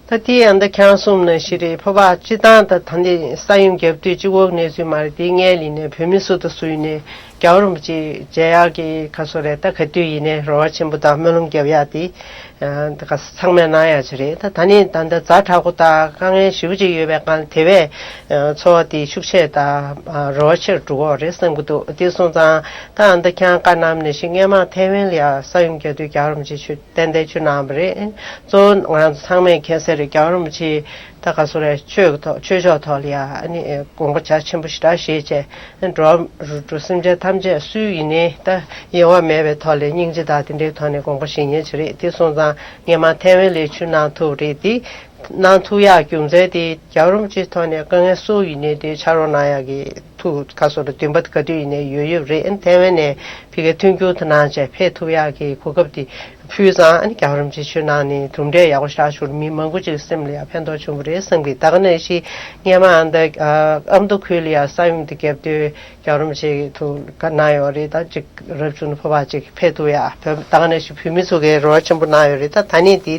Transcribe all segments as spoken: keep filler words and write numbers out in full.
ད་དེ་ཡང་ད་ཁྱེད་རང་གསུངས་ནང་བཞིན་རེད། ཕོ་བ་སྤྱི་བཏང་ད་ད་འདི་ས་ཡོམ་བརྒྱབ་དུས་གཅིག་པོ་གནས་ཚུལ་མ་རེད། དེ་སྔོན་ལ་ཡིན་ནའི་བོད་མི་སུ་དང་སུ་ཡིན་ནའི་རྒྱལ་བ་རིན་པོ་ཆེ་མཇལ་ཡག་གི་ག་སོ་རེད། ད་ག་དུས་ཡིན་ནའི་རེ་བ་ཆེན་པོ་དང་སྨོན་ལམ་རྒྱབ་ཡག་དེ་ཨ་ད་ག་ཚང་མས་གནང་ཡག་ཅིག་རེད། ད་ད་ནི་ད་ད་ཛ་དྲག་པོ་དང་དཀའ་ངལ་ཞེ་པོ་ཅིག་ཡོད་པའི་སྒང་དེ་བས་ཨ་ཚོར་བ་དེ་ཤུགས་ཆེ་དང་ཨ་རེ་བ་ཆེར་འགྲོ་གི་རེད་བསམ་གྱི་འདུག་དེ་སོང་ཙང་ད་ཨ་ད་ཁྱེད་རང་བཀའ་གནང་ནང་བཞིན་སྔོན་མ་ཐའེ་ཝན་ལ་ཡང་ས་ཡོམ་བརྒྱབ་དུས་རྒྱལ་བ་རིན་པོ་ཆེ་མཆོད་ཏན་ཏན་ཆུ་ནང་པ་རེད། གཙོ་བོ་ང་རང་ཚོ་ཚང་མས་མཁྱེན་གསལ་རེད། རྒྱལ་བ་རིན་པོ་ཆེ་ད་ག་སོ་རེད། ཆོས་ཀྱི་ཐོག་ཆོས་ཕྱོགས་ཐོག་ལ་ཡ་ཨ་ནི་དགོངས་པ་རྒྱ་ཆེན་པོ་ཞེ་དྲག་བཞེས་བྱས། འགྲོ་བ་རིགས་དྲུག་སེམས་ཅན་ཐམས་ཅད་སུ་ཡིན་ནའི་ད་དབྱེ་བ་མེད་པའི་ཐོག་ལ་སྙིང་རྗེ་དང་དེ་འདྲའི་ཐོག་ནས་དགོངས་པ་བཞེས་མཁན་ཅིག་རེད། དེ་སོང་ཙང་སྔོན་མ་ཐའེ་ཝན་ལ་ཆུ་གནང་ཐུབ་རེད། དེ་གནང་ཐུབ་ཡག་རྒྱུ་མཚན་དེ་རྒྱལ་བ་རིན་པོ་ཆེའི་ཐོག་ནས་དཀའ་ངལ་སུ་ཡིན་ནའི་དེ་ཕྱག་རོགས་གནང་ཡག་གི་ཐུགས་ཁ་སོ་ལ་འདུན་པ་ག་དུས་ཡིན་ནའི་ཡོད་ཡོད་རེད། ཨ་ནི་ཐའེ་ཝན་ནས་ཕ་གིར་མཐུན་འགྱུར་དུ་གནང་བྱས་ཕེབས་ཐུབ་ཡག་གི་གོ་སྐབས་དེ་ཕུལ་ཙང་། ཨ་ནི་རྒྱལ་བ་རིན་པོ་ཆེ་མཆོད་གནང་ནས་གྲུབ་འབྲས་ཡག་པོ་ཞེ་དྲག་བྱུང་རེད། མི་མང་པོ་ཅིག་སེམས་ལ་ཡང་ཕན་ཐོགས་བྱུང་བ་རེད་བསམ་གི། ད་ག་ནང་བཞིན་སྔོན་མ་ཨ་ད་ཨ་མདོ་ཁུལ་ལ་ཡང་ས་ཡོམ་དེ་བརྒྱབ་དུས་རྒྱལ་བ་རིན་པོ་ཆེ་གི་ཐུགས་བཀའ་གནང་ཡོད་རེད། ད་ཅིག་རབ་བྱུང་ན་ཕོ་བ་ཅིག་ཕེབས་ཐུབ་ཡག་བོད་ད་ག་ནང་བཞིན་བོད་མི་ཚོ་གིས་རེ་བ་ཆེན་པོ་གནང་ཡོད་རེད། ད་ད་ནི་དེ་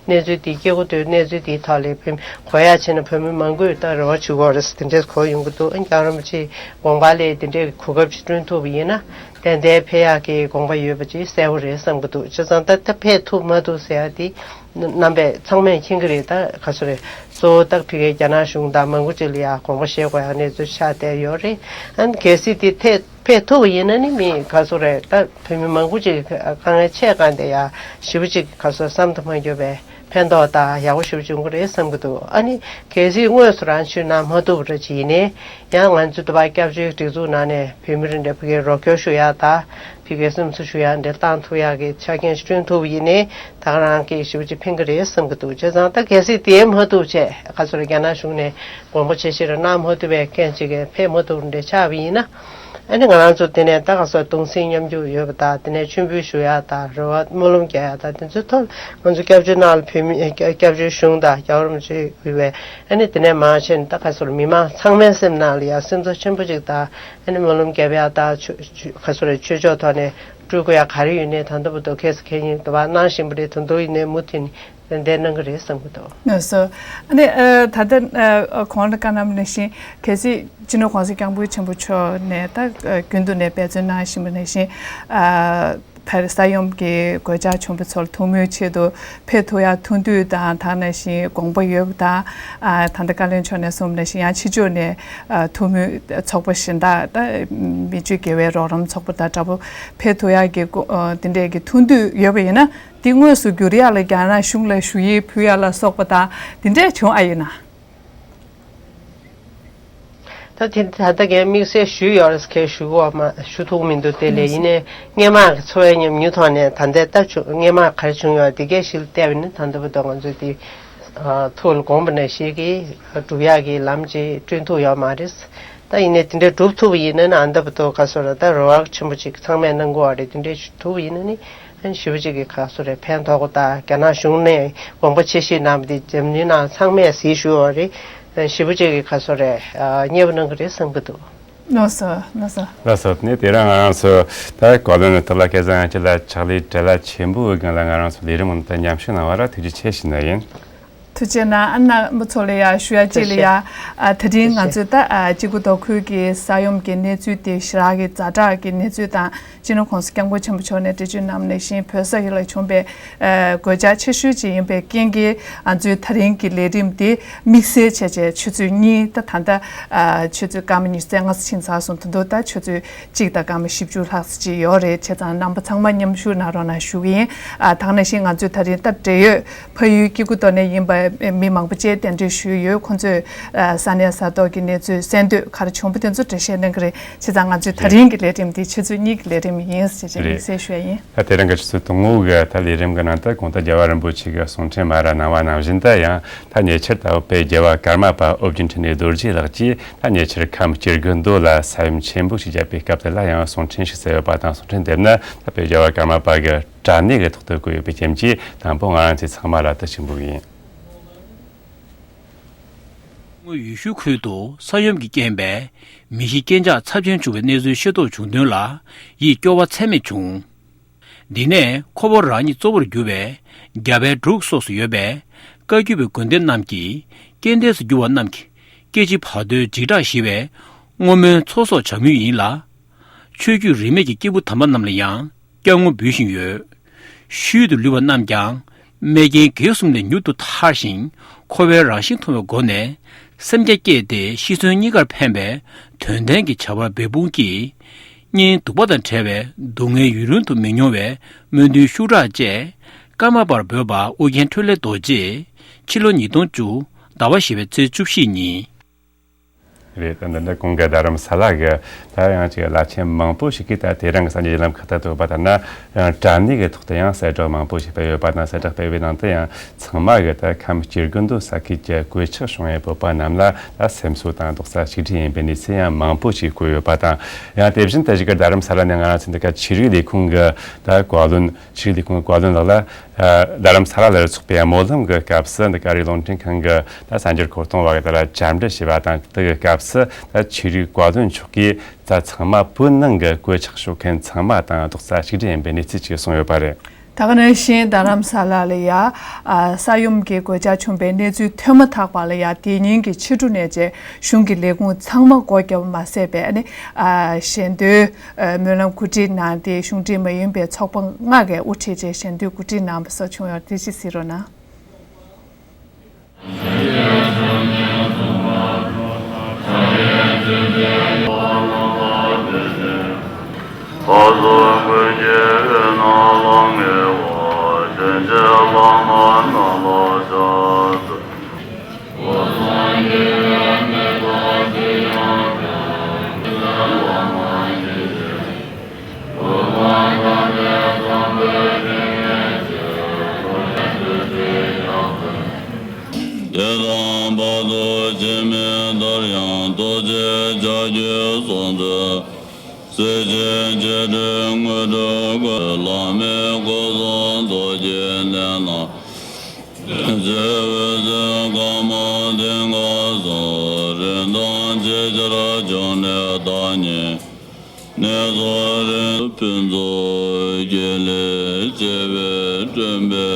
གནས་ཚུལ་དེ་སྐྱེ་དགུ་དེ་གནས་ཚུལ་དེའི་ཐོག་ལ་བོད་མི་གོ་ཡག་བྱས་ན་བོད་མི་མང་པོས་ད་རེ་བ་བྱེད་ཀྱི་ཡོད་རེད་ཟེར་དེ་འདྲས་གོ་ཡོང་གི་འདུག་ཨ་རྒྱལ་བ་རིན་པོ་ཆེའི་དགོངས་པ་ལ་དེ་འདྲའི་གོ་སྐབས་ཅིག་བསྐྲུན་ཐུབ་པ་ཡིན་ན། ཏན་ཏན་ཕེབས་ཡག་གི་དགོངས་པ་ཡོད་པ་ཅིག་གསལ་པོ་རེད་བསམ་གྱི་འདུག་བྱས་ཙང་ད་ལྟ་ཕེབས་ཐུབ་མ་ཐུབ་ཟེར་ཡག་དེ་རྣམ་པས་ཚང་མས་མཁྱེན་གྱི་རེད། ད་ག་ཚོད་རེད། གཙོ་བོ་ད་ཕ་གིའི་རྒྱ་ནག་གཞུང་དང་མང་པོ་ཅིག་ལ་ཡང་དགོངས་པ་བཞེས་དགོས་ཡག་གནས་ཚུལ་ཆགས་བསྡད་ཡོད་རེད། ཨ་ནི་གལ་སྲིད་དེ་ཐད་ཕེབས་ཐུབ་པ་ཡིན་ན་ནི་མི་ག་ཚོད་རེད། ད་བོད་མི་མང་པོ་ཅིག་དཀའ་ངལ་ཆེ་སྒང་དེ་ཡང་ཞེ་པོ་ཅིག་ག་ཚོད་བསམ་དུ་མ་འགྱུར་བའི་ཕན་ཐོགས་དང་ཡག་པོ་ཞེ་པོ་བྱུང་གི་རེད་བསམ་གྱི་འདུག་ཨ་ནི་གལ་སྲིད་དངོས་སུ་རང་ཆུ་ནང་མ་ཐུབ་པ་རེད་ཅིག་ཡིན་ནའི། ཡང་ང་ཚོའི་འདི་པར་སྐྱབས་བཅོལ་སྒྲིག་འཛུགས་ནང་ནས་བོད་མི་རེ་འདྲ་ཕ་གིར་རོགས་སྐྱོར་ཞུ་ཡག་དང་། ཕ་གིར་སེམས་གསོ་ཞུ་ཡག་འདྲ་བཏང་ཐུབ་ཡག་གི་ཆ་རྐྱེན་བསྐྲུན་ཐུབ་པ་ཡིན་ནའི་ད་ག་རང་གི་ཞེ་པོ་ཅིག་ཕན་གྱི་རེད་བསམ་གྱི་འདུག་བྱས་ཙང་ད་གལ་སྲིད་དེ་མ་ཐུབ་བྱས་ག་ཚོད་རྒྱ་ནག་གཞུང་ནས་དགོངས་པ་ཆེ་བཞེས་རེ་གནང་མ་ཐུབ་པའི་རྐྱེན་ཅིག་གིས་ཕེབས་མ་ཐུབ་འདྲ་ཆགས་པ་ཡིན་ན། ཨ་ནི་ང་རང་ཚོ་དེ་ནས་ད་ག་ཚོད་གདུང་སེམས་མཉམ་སྐྱེད་ཡོད་པ་དང་དེ་ནས་མཆོད་འབུལ་ཞུ་ཡག་དང་རེ་བ་སྨོན་ལམ་རྒྱག་ཡག་དང་དེ་ཚོའི་ཐོག་ང་ཚོ་སྐྱབས་བཅོལ་ནང་ལ་བོད་མི་སྐྱབས་བཅོལ་གཞུང་དང་རྒྱལ་བ་རིན་པོ་ཆེ་དབུས་པའི། ཨ་ནི་དེ་ནས་མར་ཕྱིན་ད་ག་ཚོད་མི་མང་ཚང་མའི་སེམས་ནང་ལ་ཡང་སེམས་ཚོར་ཆེན་པོ་ཅིག་དང་། ཨ་ནི་སྨོན་ལམ་རྒྱབ་ཡག་དང་ཆོས་ཆོས་ག་ཚོད་རེད། ཆོས་ཕྱོགས་ཐོག་ནས་སྤྲོད་དགོས་ཡག་ག་རེ་ཡོད་ནའི་ད་ལྟ་བར་དུ་ཁྱེད་ཚོ་གང་ཡིན་འདུག་པ་གནང་བཞིན་པ་རེད། ད་དུང་ཡིན་ནའི་མུ་མཐུད་ནས་ཏན་ཏན་གནང་གི་རེད་བསམ་གྱི་འདུག་ལགས་སོ། ཨ་ནི་ཨ་ད་ལྟ་ཨ་གོང་ལ་བཀའ་གནང་བ་ནང་བཞིན་གལ་སྲིད་སྤྱི་ནོར་༸གོང་ས་༸སྐྱབས་མགོན་ཆེན་པོ་མཆོག་ནས་ད་ཨ་རྒྱུན་དུ་ནས་འབད་བརྩོན་གནང་བཞིན་པ་ནང་བཞིན་ཨ། ཕར་ས་ཡོམ་གྱི་གོད་ཆག་བྱུང་བའི་ཚོར་ཐུགས་མོས་ཆེད་དུ་ཕེབས་ཐུབ་ཡག་ཐུགས་འདུན་དང་། ད་ནང་བཞིན་དགོངས་པ་ཡོད་པ་དང་། ཨ་ད་ལྟ་བཀའ་བློན་མཆོག་ནས་གསུངས་པ་ནང་བཞིན་ཡང་ཕྱི་ཕྱོགས་ནས་ཨ་ཐུགས་མོས་ཚོགས་པ་གཞན་དག་ད་མི་ཆོས་དགེ་བའི་རོགས་རམ་ཚོགས་པ་དང་འདྲ་པོ་ཕེབས་ཐུབ་ཡག་གི་དགོ་ཨ་དེ་འདྲས་ཀྱི་ཐུགས་འདུན་ཡོད་པ་ཡིན་ན། དེ་དངོས་སུ་འགྱུར་ཡག་ལ་རྒྱ་ནག་གཞུང་ལ་ཞུ་ཡིག་ཕུལ་ཡག་ལ་སོགས་པ་དང་དེ་འདྲས་བྱུང་ཨ་ཡིན་ན། ད་དེ་ད་ལྟ་ངས་དམིགས་བསལ་ཞུས་ཡོད་རེད། ཁས་ཞུ་གོ་མ་ཞུ་ཐུབ་མི་འདུག་དེ་ལས་ཡིན་ནའི་སྔོན་མ་གི་འཚོ་བའི་ཉམས་མྱོང་ཐོག་ནས་ད་ལྟའི་ད་བྱུང་སྔོན་མ་ག་རེ་བྱུང་ཡོད་དེ་གས་ཞིག་བལྟས་པ་ནི་ད་ལྟ་བར་དུ་ང་ཚོས་དེ་ཐུགས་ལ་དགོངས་པ་ནང་བཞིན་གྱི་སྒྲུབ་ཡག་གི་ལམ་ཅིག་བསྐྲུན་ཐུབ་ཡོད་མ་རེད། ད་ཡིན་ནའི་དེ་འདྲའི་སྒྲུབ་ཐུབ་པ་ཡིན་ན་ནི་ཨ་ད་བར་དུ་ག་སོ་ར་ད་རེ་བ་ཆེན་པོ་ཅིག་ཚང་མས་གནང་གི་ཡོད་རེད། དེ་འདྲའི་ཐུབ་པ་ཡིན་ན་ནི། ཞེ་པོ་ཅིག་གི་ཁ་སོ་རེ་ཕན་ཐོགས་པ་དང་། རྒྱ་ནག་གཞུང་ནས་དགོངས་པ་ཆེ་བཞེས་གནང་བ་དེ་འཛམ་གླིང་ནང་ཚང་མས་གཟིགས་བཞུགས་པ་རེད། ཞེ་པོ་ཅིག་གི་ཁ་སོ་རེ་མཉེས་པོ་གནང་གི་རེད་བསམ་གི་འདུག་ལགས་སོ། ལགས་སོ། ལགས་སོ། ནི་དེ་རིང་ང་རང་ཚོ་ད་གོ་ལོན་ནི་ཐོག་ལ་སྐལ་བཟང་ཡང་ཁྱེད་ལ་ཕྱག་ལས་བྲེལ་བ་ཆེན་པོའི་སྒང་ལ་ང་རང་ཚོ་ལས་རིམ་ནང་དུ་མཉམ་ཞུགས་གནང་བ་ལ་ཐུགས་རྗེ་ཆེ་ཞུ་ནི་ཡིན། ཐུགས་རྗེ་གནང་། ཨ་ནི་རྣམ་པ་ཚོ་ལ་ཡང་ཞུ་ཡ་གཅིག་ལ་ཡང་། ཨ་དེ་རིང་ང་ཚོས་ད་ཨ་གཅིག་པུ་མདོ་ཁུལ་གྱི་ས་ཡོམ་གྱི་གནས་ཚུལ་དེ་ཞེ་དྲག་གི་ཛ་དྲག་གི་གནས་ཚུལ་དང་། སྤྱི་ནོར་༸གོང་ས་༸སྐྱབས་མགོན་ཆེན་པོ་མཆོག་ནས་འགྲེལ་བརྗོད་གནང་བ་ནང་བཞིན་བོད་ས་ཡུལ་ལ་བྱུང་བའི་ཨ་གོད་ཆག་ཆེ་ཤོས་ཅིག་ཡིན་པའི་རྐྱེན་གྱིས། ང་ཚོའི་ད་རིང་གི་ལས་རིམ་འདི་དམིགས་བསལ་བྱས་བྱས་ཆུ་ཚོད་གཉིས། ད་ད་ལྟ་ཨ་ཆུ་ཚོད་སྐར་མ་ཉི་ཤུ་རྩ་ལྔ་ཙམ་ཕྱིན་ཚར་སོང་། ད་དུང་ད་ཆུ་ཚོད་གཅིག་དང་སྐར་མ་བཞི་བཅུ་ལྷག་ཙམ་ཅིག་ཡོད་རེད། བྱས་ཙང་རྣམ་པ་ཚང་མ་མཉམ་ཞུགས་གནང་རོགས་གནང་ཞུ་གི་ཡིན། ཨ་ད་ག་ནང་བཞིན་ང་ཚོའི་ད་རིང་ད་འབྲེལ་ཡོད་ཕ་ཡུལ་སྐྱེ་རྒུ་མདོ་ནས་ཡིན་པ་མི་མང་པོ་ཅིག་གདན་འདྲེན་ཞུས་ཡོད། ཁོང་ཚོས་ཨ་ས་གནས་ས་ཐོག་གི་གནས་ཚུལ་གསན་འདོད་ག་རེ་བྱུང་པ་དེ་ཚོ་འགྲེལ་བཤད་གནང་གི་རེད། བྱས་ཙང་ང་ཚོའི་ད་རིང་གི་ལས་རིམ་འདི་ཆུ་ཚོད་གཉིས་ཀྱི་ལས་རིམ་ཡིན་ཟེར་བྱས་རེད། དམིགས་བསལ་ཞུ་ཡ་ཡིན། ད་དེ་རིང་གི་ཆུ་ཚོད་དང་པོ་གི་ད་ལས་རིམ་གྱི་ནང་དུ་གོང་དུ་རྒྱལ་བ་རིན་པོ་ཆེ་གི་གསུང་འཕྲིན་མ་ར་གནང་བ་ནང་བཞིན། ད་ཡང་ད་ཉེ་ཆར་ད་བོད་པའི་རྒྱལ་བ་ཀརྨ་པ་ཨོ་རྒྱན་འཕྲིན་ལས་རྡོ་རྗེ་ལགས་ཀྱིས་ད་ཉེ་ཆར་ཁམས་སྐྱེ་རྒུ་མདོ་ལ་ས་ཡོམ་ཆེན་པོ་ཞིག་བརྒྱབ་པའི་སྐབས་དེ་ལ་ཡང་གསུང་འཕྲིན་ཞིག་གསན་ཡོད་པ་དང་། གསུང་འཕྲིན་དེབ་ནི་ད་བོད་རྒྱལ་བ་ཀརྨ་པ་གི་དྲ་གནས་ཀྱི་ཐོག་ཏུ་བཀོད་ཡོད་པའི་རྐྱེན་གྱིས། དང་པོ་ང་རང་ཚོ་ཚང་མ་ལ་ད་ཞུ་འབུལ་ཡིན། སྔོན་ཡུལ་ཤུལ་ཁུལ་དུ་ས་ཡོམ་གྱི་རྐྱེན་པས་མི་ཤི་རྐྱེན་ཆག་ཚབས་ཆེན་བྱུང་བའི་གནས་ཚུལ་ཤེས་རྟོགས་བྱུང་དོན་ལ་ཡིད་སྐྱོ་བ་ཚད་མེད་བྱུང་། འདི་ནས་ཁོ་བོ་རང་ཉིད་གཙོ་བོར་གྱུར་བའི་རྒྱ་བལ་འབྲུག་སོགས་སུ་ཡོད་པའི་ བཀའ་བརྒྱུད་པའི་དགོན་སྡེ་རྣམས་ཀྱི་སྐྱེ་ལྡན་དུ་གྱུར་པ་རྣམས་ཀྱི་སྐྱེ་འཆི་བར་དོའི་འཇིགས་སྐྲག་ཞི་བའི་བསྔོ་སྨོན་ཚོགས་གསོག་བྱ་མུས་ཡིན་ལ། ཆོས་བརྒྱུད་རིས་མེད་ཀྱི་སྐྱེས་བུ་དམ་པ་རྣམས་ལ་ཡང་སྐྱབས་དངོས་འབུལ་བཞིན་ཡོད། ཤུལ་དུ་ལུས་པ་རྣམས་ཀྱང་མེ་རྐྱེན་གེགས་གསུམ་ལས་མྱུར་དུ་ཐར་ཞིང་འཁོར་བའི་རང་བཞིན་མཐོང་བའི་སྒོ་ནས་སེམས་རྒྱ་བསྐྱེད་དེ་ཤི་གསོན་གཉིས་ཀར་ཕན་པའི་དོན་ལྡན་གྱི་བྱ་བ་འབད་འབུངས་ཀྱིས། གཉེན་སྡུག་པ་དང་བྲལ་བའི་སྡུག་བསྔལ་ཡུན་རིང་དུ་མི་མྱོང་བའི་སྨོན་འདུན་ཤུགས་དྲག་བཅས། ཀརྨ་པར་འབོད་པ་ཨོ་རྒྱན་འཕྲིན་ལས་རྡོ་རྗེས་ཕྱི་ལོ་ཉིས་སྟོང་བཅུ་ཟླ་བ་བཞི་པའི་ཚེས་བཅུ་བཞི་ཉིན། རེད། ད་འདི་འདྲ་གོང་གི་རྡ་རམ་ས་ལ་གི་ད་ཡང་ཅིག་བླ་ཆེན་མང་པོ་ཞིག་གིས་ད་དེ་རིང་གི་སངས་རྒྱས་ཀྱི་ལམ་ཁ་ད་ཐུག་པ་ལྟར་ན། ཡང་དྲ་གནས་ཀྱི་ཐོག་ཏུ་ཡང་གསལ་བསྒྲགས་མང་པོ་ཞིག་སྤེལ་ཡོད་པ་དང་། གསལ་བསྒྲགས་སྤེལ་བའི་ནང་དུ་ཡང་ཚང་མ་གི་ད་ཁམས་སྐྱེ་རྒུ་མདོ་ས་ཁུལ་གྱི་གོད་ཆག་བྱུང་བའི་བོད་པ་རྣམས་ལ་ད་སེམས་གསོ་དང་རྡོག་རྩ་གཅིག་སྒྲིལ་ཡིན་པའི་གནས་ཚུལ་ཡང་མང་པོ་ཞིག་བཀོད་ཡོད་པ་དང་། ཡང་དེ་བཞིན་དུ་གཞིས་ཀ་རྡ་རམ་ས་ལ་ནས་ང་རང་ཚོ་འདི་ག་ཆོས་རིག་ལས་ཁུངས་ཀྱི་ད་བཀའ་བློན། ཆོས་རིག་ལས་ཁུངས་ཀྱི་བཀའ་བློན་ལགས་ལ། ཨ། རྡ་རམ་ས་ལ་ལ་ཚོགས་པའི་སྨོན་ལམ་གྱི་སྐབས་སུ་འདི་ག་རི་རླུང་འཕྲིན་ཁང་གི་ད་གསར་འགྱུར་མཁོ་གཏོང་བ་གི་ད་ལ་བཅར་འདྲི་བྱས་པ་དང་། དེ་གི་སྐབས་སུ་ད་ཆོས་རིག་བཀའ་བློན་མཆོག་གིས་ད་ཚང་མ་བོད་ནང་གི་གོད་ཆག་ཤོར་མཁན་ཚང་མ་དང་རྡོག་རྩ་གཅིག་སྒྲིལ་ཡིན་པའི་གནས་ཚུལ་ཅིག་གསུངས་ཡོད་པ་རེད། ད་ག་ནང་བཞིན་རྡ་རམ་ས་ལ་ལ་ཡ། ཨ། ས་ཡོམ་གྱི་གོད་ཆག་བྱུང་པའི་གནས་ཚུལ་ཐོན་མ་ཐག་པ་ལ་ཡ། དེ་ཉིན་གྱི་ཕྱི་དྲོ་ནས་བཅས་གཞུང་གི་ལས་ཁུངས་ཚང་མ་སྒོ་བརྒྱབ་པ་མ་ཟད་པའི་ཨ་ནི། ཨ། ཞལ་འདོན། ཨ། སྨོན་ལམ་གོ་སྒྲིག་གནང་སྟེ། གཞུང་འབྲེལ་མ་ཡིན་པའི་ཚོགས་པ་ལྔ་གིས་དབུ་ཁྲིད་བཅས་ཞལ་འདོན་གོ་སྒྲིག་གནང་བ་སོགས་བྱུང་ཡོད། དེ་ཅིག་གཟིགས་རོགས་གནང་། དེ་དང་བར་དུ་འཆི་མེད་དར་དབྱངས་རྡོ་རྗེ་ལྕགས་ཀྱུས་སྲུང་མཛད། སྲས་ཆེན་རྗེ་དྲུང་དངོས་གྲུབ་ཀུན། བླ་མེད་སྐུ་གསུང་ཐུགས་ཀྱི་གནས་ན། རྗེ་འོད་ཟེར་དཀར་མོ་མཐིང་ག་སོགས། རིན་ཐང་ཇེ་ཆེར་བྱུང་ནས་བདག་ཉིད། གནས་སུ་རིང་ཕུན་ཚོགས་དགེ་ལེགས་བྱེ་བས་བསྐྲུན་པའི།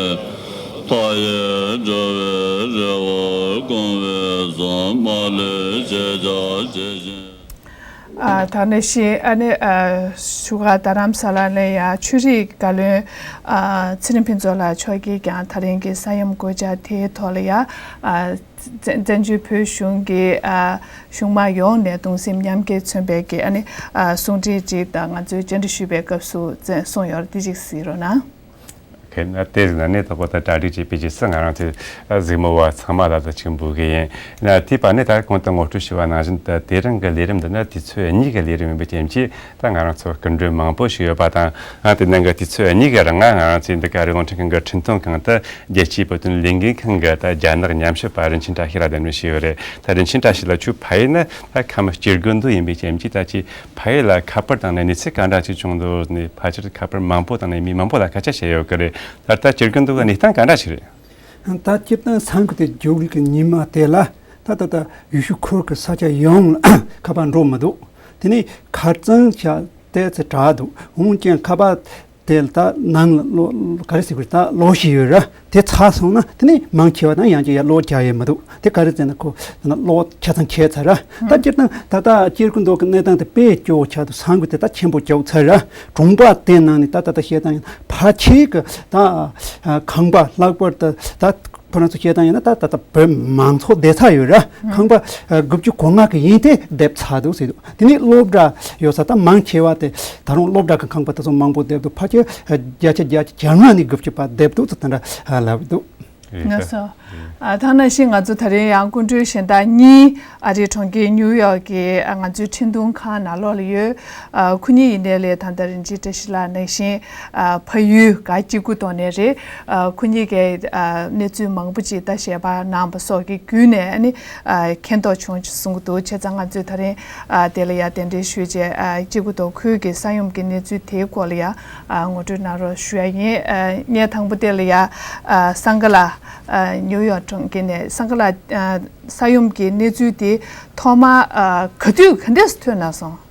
མཐའ་ཡས་འགྲོ་བའི་རེ་བ་སྐོང་བའི་གསུང་། མ་ལུས་ཤེས་བྱ་ཇི་བཞིན། ཨ། ད་ནས་ཤིང་ཨ་ནི། ཨ། བཞུགས་སྒར་རྡ་རམ་ས་ལ་ནས་ཡང་ཆོས་རིག་བཀའ་བློན། ཨ། ཚེ་རིང་ཕུན་ཚོགས་ལགས་མཆོག་གིས་ཀྱང་ད་རིང་གི་ས་ཡོམ་གོད་ཆག་དེའི་ཐོག་ལ་ཡང་། ཨ། བཙན་བཙན་བྱོལ་བོད་གཞུང་གི། ཨ། གཞུང་མང་ཡོངས་ནས་གདུང་སེམས་མཉམ་སྐྱེད་མཚོན་པའི་གི་ཨ་ནི། ཨ། གསུང་འཕྲིན་ཅིག་དང་ང་ཚོས་བཅར་འདྲི་ཞུས་པའི་སྐབས་སུ་གསུངས་ཡོད་རེད། དེ་ཅིག་གཟིགས་རོགས་གནང་། ཁེ་ན་དེ་ཟིན་ན་ནས་ད་གོ་ད་གྲ་སྒྲིག་བྱས་པའི་རྗེས་སུ་ང་རང་ཚོས་གཟིགས་མོ་བ་ཚང་མ་ལ་ད་ཅིག་འབུལ་གི་ཡིན། ན་དེའི་བར་ནས་ད་གོང་དུ་ངོ་སྤྲོད་ཞུས་པ་ནང་བཞིན་དུ་དེ་རིང་གི་ལས་རིམ་འདི་ནི་དུས་ཚོད་གཉིས་ཀྱི་ལས་རིམ་ཡིན་པའི་རྐྱེན་གྱིས། ད་ང་རང་ཚོར་སྐུ་མགྲོན་མང་པོ་ཞིག་ཡོད་པ་དང་། ཨ། དེ་ནང་གི་དུས་ཚོད་གཉིས་ཀྱི་རིང་ང་རང་ཚོའི་འདི་ག་རི་རླུང་འཕྲིན་ཁང་གི་འཕྲིན་གཏོང་ཁང་དུ་རྒྱལ་སྤྱིའི་བོད་དོན་ལས་འགུལ་ཁང་གི་ད་རྒྱ་ནག་ཉམས་ཞིབ་པ་རིན་ཆེན་བཀྲ་ཤིས་ལགས་གདན་འདྲེན་ཞུས་ཡོད་རེད། ད་རིན་ཆེན་བཀྲ་ཤིས་ལགས་ཁྱོད་ཕ་ཡུལ་ནི་ད་ཁམས་སྐྱེ་རྒུ་མདོ་ཡིན་པའི་རྐྱེན་གྱིས། ད་ཁྱེད་ཕ་ཡུལ་ལ་ཁ་པར་བཏང་ནས་གནས་ཚུལ་ག་འདྲ་ཅིག་བྱུང་འདུག་ནས། ཕལ་ཆེར་ཁ་པར་མང་པོ་བཏང་ནས་མི་མང་པོ་ལ་སྐད་ཆ་བཤད་ཡོད་ཀྱི་རེད། ད་ལྟ་སྐྱེ་རྒུ་མདོ་གི་གནས་སྟངས་ག་འདྲ་ཞིག་རེད། ད་སྤྱིར་བཏང་ས་འགུལ་དེ་རྒྱུག་གི་ཉི་མ་དེ་ལ་ད་ད་ད་ཡུལ་ཤུལ་ཁུལ་གྱི་ས་ཆ་ཡོངས་ལ་ཁ་པར་འགྲོ་མི་འདུག་དེ་ནས་ཁ་རྩང་བྱས་ཏེ་ཚེ་དྲག་འདུག་འོན་ཀྱང་ཁ་པར་དེ་ལ་ད་ནང་ལ་གློག་ག་རེ་ཟེར་དགོས་རེད། ད་གློག་ཞིག་ཡོད་ར། དེ་ཚར་སོང་ན་དེ་ནས་མང་ཆེ་བ་དང་ཡང་ཅིག་ཡར་གློག་རྒྱག་ཡས་མི་འདུག་དེ་ག་རེ་ཟེར་ན་ཁོ་ད་གློག་ཆ་ཚང་ཁེལ་ཚར་ར། ད་སྤྱིར་བཏང་ད་ལྟ་སྐྱེ་རྒུ་མདོ་གི་གནས་སྟངས་དེ་དཔེ་སྐྱོ་བོ་ཆགས་འདུག་ས་འགུལ་དེ་ད་ཆེན་པོ་རྒྱབ་ཚར་ར། གྲོང་པ་དེ་ནང་ནས་ད་ད་ད་བཤད་སྟངས་ཡིན་ན་ཕལ་ཆེར་གི་ད་ཁང་པ་ལྷག་པར་དུ་ད་ཁོ་རང་ཚོ་བཤད་སྟངས་ཡིན་ན་ད་ད་ད་བོད་མང་ཚོགས་བསྡད་ས་ཡོད་ར། ཁང་པ་དགུ་བཅུ་གོ་ལྔ་གི་ཡིན་དེ་བསྡད་ཚར་འདུག་ཟེར་འདུག་དེ་ནས་སློབ་གྲྭ་ཡོད་ས་ད་མང་ཆེ་བ་དེ་ད་རུང་སློབ་གྲྭ་གི་ཁང་པ་དེ་ཚོ་མང་པོ་བསྡད་འདུག་ཕལ་ཆེར་བརྒྱ་ཆ་བརྒྱ་ཆ་གྱ་ལྔ་ནས་དགུ་བཅུ་བར་བསྡད་འདུག་ཟེར་དེ་འདྲ་ལབ་འདུག་ལགས་སོ། ཨ། ད་ནང་བཞིན་ང་ཚོ་ད་རིང་ཡང་སྐུ་མགྲོན་གཞན་དག་གཉིས་ཨ་རིའི་གྲོང་ཁྱེར་ཉིའུ་ཡོག་གི་ཨ་ང་ཚོའི་འཕྲིན་གཏོང་ཁང་ནང་ལོགས་ལ་ཡོད། ཨ། ཁོ་གཉིས་ཡིན་ནའི་ལས་ད་ལྟ་རིན་ཆེན་བཀྲ་ཤིས་ལགས་ནང་བཞིན། ཨ། ཕ་ཡུལ་ག་སྐྱེ་རྒུ་མདོ་ནས་རེད། ཨ། ཁོ་གཉིས་ཀྱིས་ཨ་གནས་ཚུལ་མང་པོ་ཅིག་ད་ཞལ་པར་གནང་བ་སོགས་ཀྱི་བརྒྱུད་ནས་ཨ་ནི། ཨ། མཁྱེན་རྟོགས་བྱུང་གསུང་གི་འདུག་བྱས་ཙང་ང་ཚོས་ད་རིང་ཨ་དེ་ལ་ཡ་གདན་འདྲེན་ཞུས་རྗེས། ཨ། སྐྱེ་རྒུ་མདོ་ཁུལ་གྱི་ས་ཡོམ་གྱི་གནས་ཚུལ་དེའི་སྐོར་ལ་ཡ་ཨ་ངོ་སྤྲོད་གནང་རོགས་ཞུ་ཡ་ཡིན། ཨ། ངས་དང་པོ་དེ་ལ་ཡ་ཨ་སངྒ་ལགས། ཨ། ཉིའུ་ཡོག་གྲོང་ཁྱེར་ནས། སངྒ་ལགས། ཨ། ས་ཡོམ་གྱི་གནས་ཚུལ་དེ་ཐོག་མ་ཨ་ག་དུས་ག་འདྲས་སུ་ཐོན་གནང་སོང་